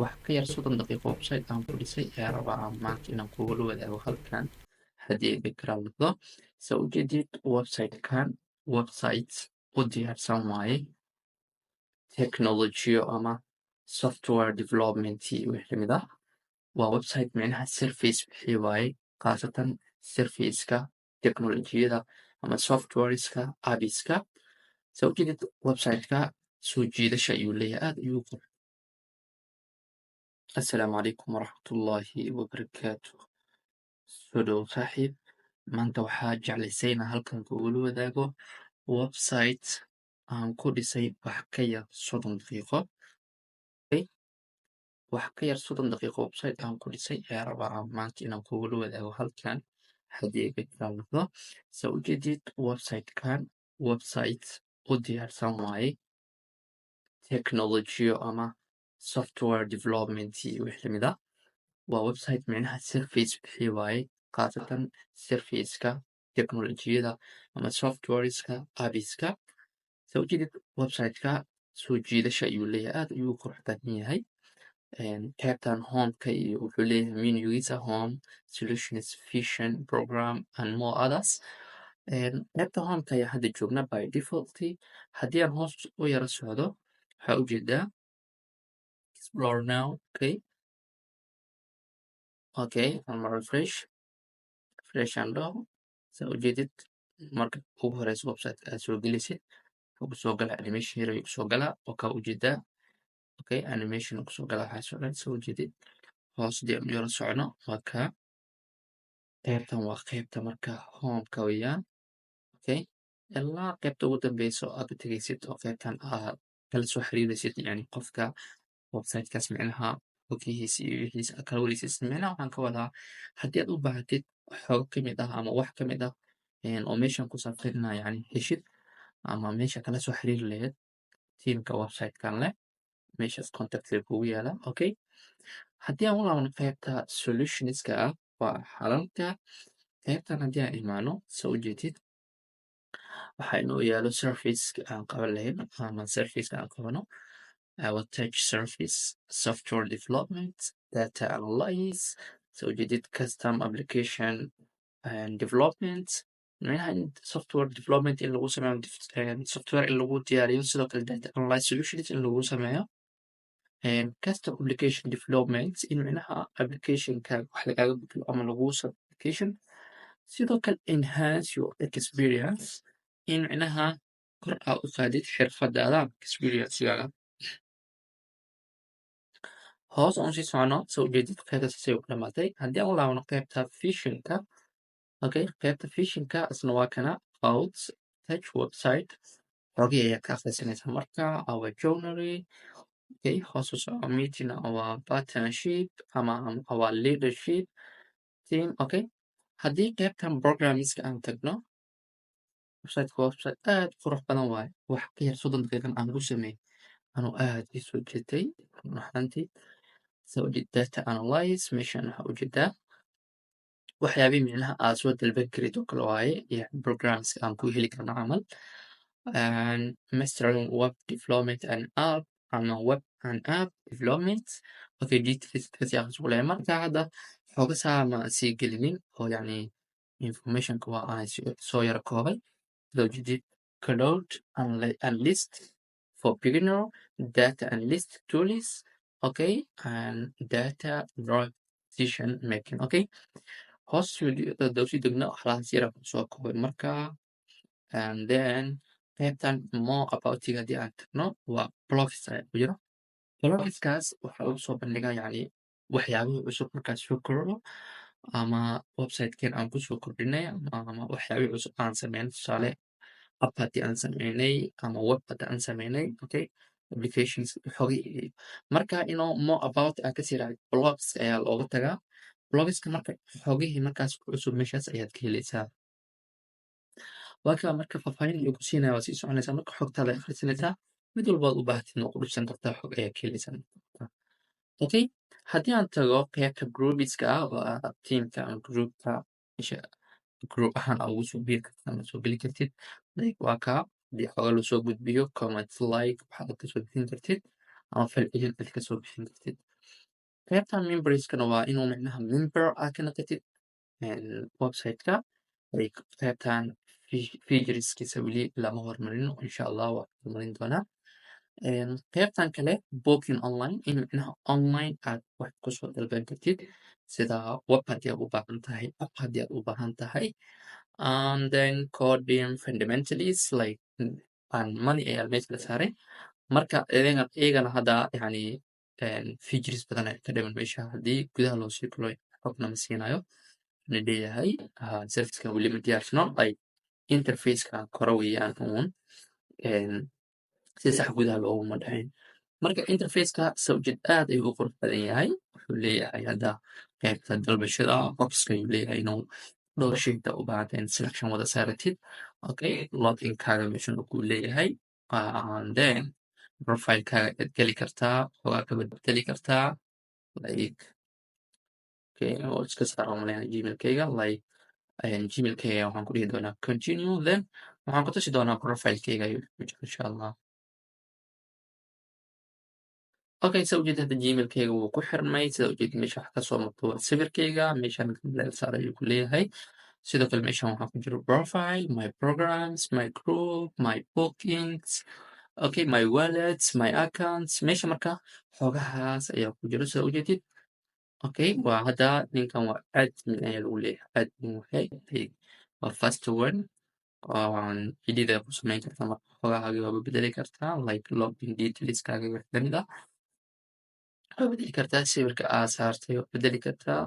Wax ka yar 30 daqiiqo website aan ku dhisay ayaa rabaa maanta inaan kugula wadaago halkan, haddii ay karaal noqdo. Soo ujeedid, website-kan website u diyaarsan waaye technology ama software development iyo wixii lamid ah. Waa website micnaha service bixiyo waaye, khaasatan service-ka teknolojiyada ama softwareska, apps-ka. Soo ujeedid, website-ka soo jiidasha ayuu leeyahay, aad ayuu u qurux. Assalaamu calaykum waraxmatullaahi wabarakaatu. Soo dhow saaxiib. Maanta waxaa jeclaysay inaan halkan kugula wadaago website aan ku dhisay wax ka yar 30 daqiiqo. Wax ka yar 30 daqiiqo website aan ku dhisay ayaa rabaa maanta inaan kugula wadaago halkan, haddii ay karaal noqdo. Soo ujeedid, website-kan website u diyaarsan waaye technology ama software development iyo wixii lamid ah. Waa website micnaha service bixiyo waaye, khaasatan service-ka teknolojiyada ama softwareska, apps-ka. Soo ujeedid, website-ka soo jiidasha ayuu leeyahay, aad ayuu u qurux badan yahay. Qaybtan home-ka iyo wuxuu leeyahay menugiisa: home, solutions, vision, program and more others. Qaybta home-ka ayaa hadda joognaa by default. Haddii aan hoos u yara socdo, waxaa ujeedaa explore now. Okay, ama refresh aan dhaho. Saa ujeedid, marka ugu horeysa website aad soo gelisid, wuxuu kusoo galaa animation yar ayuu kusoo galaa oo kaa ujeedaa. Okay, animation kusoo galaa waxaas oo dhan. Soo ujeedid, hoos hadii aan u yara socono, waa kaa qaybtan, waa qaybta marka home-ka weeyaan. Okay, ilaa qaybta ugu dambeyso aad u tegeysid oo qaybtan aad kala soo xiriiraysid, yani qofka websitekaas micnaha xogihiisa iyo wixiisa aad kala wareysid. Micnaha waxaan ka wadaa, haddii aad u baahatid xogo ka mid ah ama wax ka mid ah oo meeshan ku saabsan inaa yani heshid ama meesha kala soo xiriiri lahayd tiimka websitekan leh, meeshaas contact kugu yaala. Okay, haddii aan u laabano qaybta solutionska ah, waa xalalka. Qaybtan haddii aan imaano, soo ujeedid, waxaa inoo yaalo service aan qaban lahayn ama service aan qabano: our tech service, software development, data analysis, soo ujeedid, custom application and development. Micnaha in software development in lagu sameeyo, software in lagu diyaariyo, sidoo kale data analyze solutions in lagu sameeyo, custom application development in micnaha applicationka wax lagaaga bedelo ama lagu sameeyo application, sidoo kale enhance your experience in micnaha kor aa u qaadid xirfadaada ama experiencegaaga. Hoos aan usii socono, soo ujeedid, qaybta sasay u dhamaatay. Haddii aan u laabano qaybta visionka, okay, qaybta visionka isna waa kana, about tech website, xogii ayaad ka akhrisanaysaa marka, our journey. Okay, hoos u soco, meeting our partnership ama our leadership team. Okay, haddii qaybtan programmeska aan tagno, websiteka waa website aad u qurux badan waaye. Wax ka yar 30 daqiiqan aan ku sameeyey anuu aad ii soo jeetay run ahaantii. Soo ujeed, data analyze, meeshan waxaa ujeedaa waxyaabihii micnaha aad soo dalban karid oo kale waaye iyo programmeska aan ku heli karno camal. Mastering web development and app ama web and app development. Okay, details kasi akhris ku leeyahay. Marka hadda xooga saa ma sii gelinin oo yacni informationka waa aan soo yara koobay. Soo ujeedid, cloud analyst for beginner, data analyst tools, okay, and data drive decision making. Okay, hoos sii degno, waxlahaas yara soo koobay marka. And then qaybtan more aboutiga haddii aan tagno, waa blogs ayaa ku jiro. Blogskaas waxaa lagu soo bandhigaa yacni waxyaabihii cusub markaas soo kordho ama website-keen aan kusoo kordhinay ama waxyaabihii cusub aan sameynay. Tusaale, app haddii aan sameynay ama web haddii aan sameynay, okay, applications xogii. Marka inuu more about aad kasii raacid, blogs ayaa looga tagaa. Blogska marka xogihii markaas ku cusub meeshaas ayaad ka heleysaa. Waa kaa marka faahfaahin ayuu ku siinaya, waa sii soconaysaa marka, xogtaada akhrisanaysaa. Mid walba aad u baahatid waa ku dhufsan kartaa, xog ayaa ka heleysaa. Okay, haddii aan tago qaybta groupiska ah, waa teamka ama groupka, meesha group ahaan aa ugu soo biiri kartid ama soo geli kartid. Like waa kaa, haddii xoga lasoo gudbiyo, comment, like, waxaad kasoo bixin kartid ama falcelin aad kasoo bixin kartid. Qaybtan memberskana waa inuu micnaha member aad ka noqotid website-ka. Like qaybtan featureskiisa weli lama hormarin, insha Allah waa horumarin doonaa. Qaybtan kale, booking online, in micnaha online aad wax kusoo dalban kartid, sida web haddii aad u baahan tahay, app haddii aad u baahan tahay. And then coding fundamentals, like and money ayaa meesha la saaray. Marka iyagana hadda yani features badan ayaa ka dhiman meesha. Haddii gudaha loo sii galo, xogna ma siinayo, na leeyahay servicekan weli ma diyaarsano. Like interfaceka kore weeyaan uun, si sax gudaha looguma dhaxayn. Marka interfaceka sawjid aad ayuu u qurux badan yahay. Wuxuu leeyahay hadda qaybta dalbashada boxka ayuu leeyahay, inuu dhowr shayta u baahantay in selection wada saaratid. Okay, loginkaaga meeshan uu ku leeyahay, and then profilekaaga ayaad geli kartaa, xoogaa ka bedeli kartaa. Like okay, oo iska saara maleyna gmailkayga. Like gmailkayga waxaan ku dhihi doonaa continue, then waxaan ku tusi doonaa profilekayga ayuu ku jiro, insha Allah. Okay, sida ujeedada hadda gmailkayga wuu ku xirmay. Sida ujeedada meesha wax kasoo muuqdo waa sawirkayga. Meeshan meel saar ayuu ku leeyahay. Sidoo kale meeshan waxaa ku jiro profile, my programs, my group, my bookings, okay, my wallets, my accounts. Meesha marka xogahaas ayaa ku jiro, sida ujeedid. Okay, waa hadda ninkan waa admin ayaa lagu leeyahay. Admin waxay waa first one edit ayaa ku samayn kartaa. Marka xogahaaga waa bedeli kartaa, like login detailskaaga, wax lamid ah waa bedeli kartaa, sawirka aad saartay waa bedeli kartaa.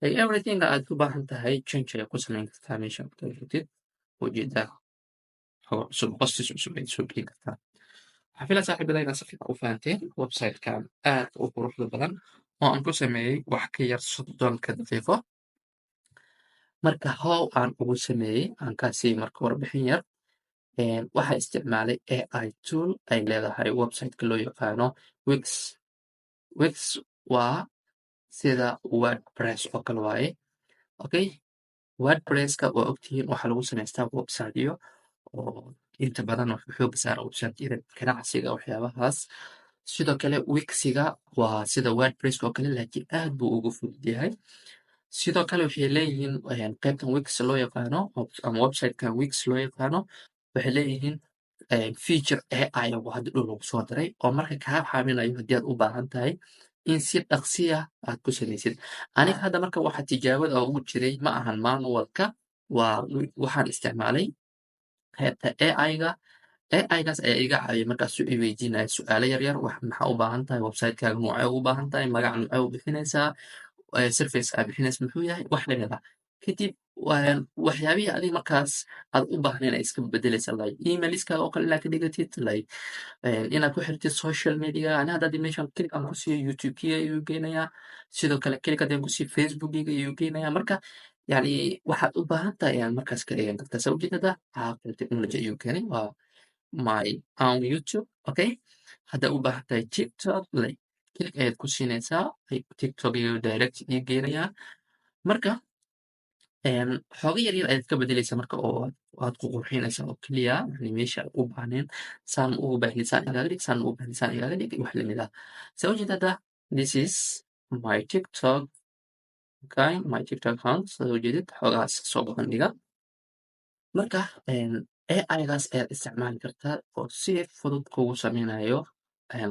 Like everything aad u baahan tahay change ayaa ku samayn kartaa meesha markaad joogtid. Ujeedaa, xogo cusub, posts cusub ayaad soo gelin kartaa. Waxaan filaa, saaxiibada, inaad si fiican u fahanteen website-kan aad u quruxda badan oo aan ku sameeyey wax ka yar 30-ka daqiiqo. Marka how aan ugu sameeyey aan kaasii marka warbixin yar. Waxaa isticmaalay AI tool ay leedahay website-ka loo yaqaano Wix. Wix waa sida WordPress oo kale waaye. Okay, WordPresska waa ogtihiin, waxaa lagu samaystaa website-yo oo inta badan wuxuu xooga saara website-yada ganacsiga, waxyaabahaas. Sidoo kale Wixiga waa sida WordPresska oo kale, laakiin aad buu ugu fudud yahay. Sidoo kale waxay leeyihiin qaybtan Wix loo yaqaano ama website-kan Wix loo yaqaano, waxay leeyihiin feature AI oo hadda dhow lagu soo daray oo marka kaa caawinayo haddii aad u baahan tahay in si dhaqsiya aad ku samaysid. Aniga hadda marka waxa tijaabada ugu jiray ma ahan manualka, waa waxaan isticmaalay qaybta AI-ga. AI-gaas ayaa iga caawiyay markaas i weydiinaya su'aalo yar yar: wax maxaa u baahan tahay, website-kaaga noocee ugu baahan tahay, magac noocee u bixinaysaa, service aad bixinaysa muxuu yahay, wax lamid ah. Kadib waxyaabihii adiga markaas aad u baahnayn ay iska bedelaysa, like emailskaaga oo kale inaad ka dhigatid, like inaad ku xirtid social media. Ani hadda meeshan click aan ku siiyo, YouTube-kiga ayuu geynayaa. Sidoo kale click haddii aan ku siiyo, Facebookiga ayuu geynayaa. Marka yani waxaad u baahan tahay ayaad markaas ka dhigan kartaa. Saa ujeedada, Caaqil Technology ayuu keenay, waa my own YouTube. Okay, haddaa u baahan tahay TikTok, like click ayaad ku siinaysaa, TikTok ayuu direct ii geynayaa. Marka xooga yar yar ayaad ka bedelaysaa marka oo aad ku qurxinaysaa oo keliya, yani meesha aad u baahnayn, saan ugu baahnin saan igaaga dhig, saan ugu baahnin saan igaaga dhig, wax lamid ah. Saa ujeedada, this is my TikTok. Okay, my TikTok account, saa ujeedid, xoogahaas soo bandhiga. Marka AI-gaas ayaad isticmaali kartaa oo si fudud kugu sameynayo.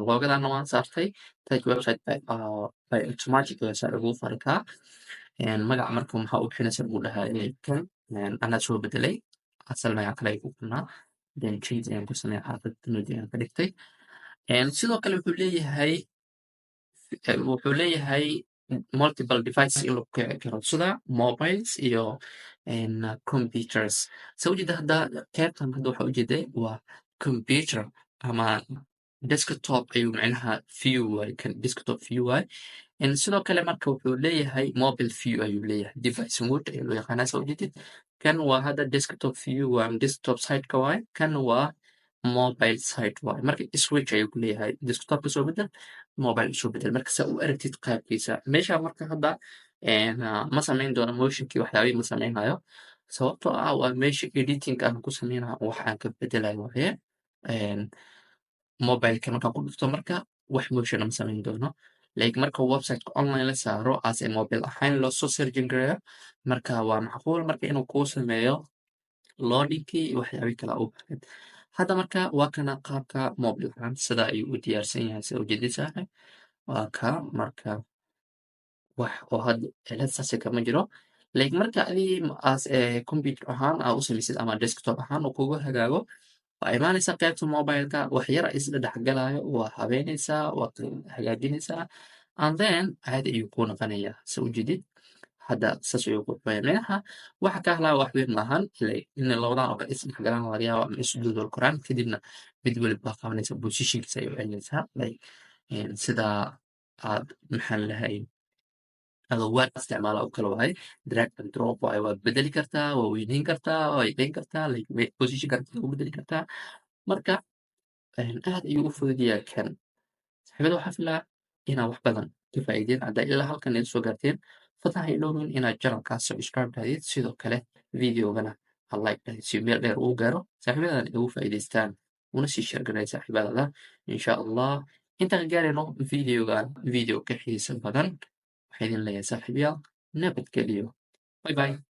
Logadana waan saartay, touch website by automatic ayaa ugu farkaa. Magaca marka maxaa u bixinaysa buu dhahay kan, anaa soo bedelay, asal magac kale ay ku qornaa, then change ayaan ku sameeyay, Xaafid Technology ayaan ka dhigtay. Sidoo kale wuxuu leeyahay multiple devices in lagu kici karo, sida mobiles iyo computers. Sa ujeeda hadda qaybtan, hadda waxaa ujeeday waa computer ama desktop ayuu macnaha view waay, kan desktop view waay. Sidoo kale marka wuxuu leeyahay mobile view ayuu leeyahay, device mode ayaa loo yaqaanaa. Sa ujeedid, kan waa hadda desktop view, waa desktop site-ka waay, kan waa mobile site waay. Marka switch ayuu ku leeyahay, desktopka soo bedel, mobile soo bedel. Marka saa u aragtid qaabkiisa meesha, marka hadda ma samayn doono motionkii, waxyaabihii ma samaynayo, sababtoo ah waa meesha editing aan ku sameynayo, waxaan ka bedelayo waaye. Mobileka markaan ku dhufto, marka wax motion ma samayn doono. Like marka website online la saaro, as a mobile ahaan loo soo searching gareeyo, marka waa macquul marka inuu kuu sameeyo loadingkii iyo waxyaabihii kale u baahneed. Hadda marka waa kana qaabka mobile ahaan sida ayuu u diyaarsan yahay. Sida ujeedid, saaxiib, waa ka marka wax oo hadda cilad saasi kama jiro. Like marka adii as a computer ahaan aa u samaysid ama desktop ahaan uu kugu hagaago, waa imaanaysaa qaybta mobileka, wax yar isla dhexgalaayo waa habeynaysaa, waa hagaajinaysaa, and then caadi ayuu kuu noqonayaa. Sa ujeedid, hadda saas ayuu ku xumaya. Micnaha waxa ka halaa wax weyn maahan, like in labadan oo kale isdhexgalaan laga yaabo ama isu duldul koraan. Kadibna mid waliba waa qabanaysaa, positionkiisa ayay u celinaysaa, like sida aad, maxaan lahay, adoo Word isticmaala oo kale waaye. Drag and drop waaye, waad bedeli kartaa, waa weyneyn kartaa, waa yareyn kartaa, like position kartaa u bedeli kartaa. Marka aad ayuu u fudud yahay kan. Saaxiibada, waxaa filaa inaad wax badan ka faa'iideen. Haddaa ilaa halkan ila soo gaarteen, fadlan ha iloobin inaad channelkaas subscribe dhahdid, sidoo kale videogana ha like dhahdid si meel dheer uu gaaro, saaxiibadan ay ugu faa'iidaystaan, una sii share garay saaxiibadada. Insha Allah intaan ka gaarayno videogan video ka xiisa badan, waxaa idin leeyahay, saaxiibayaal, nabadgeliyo. Bye bye.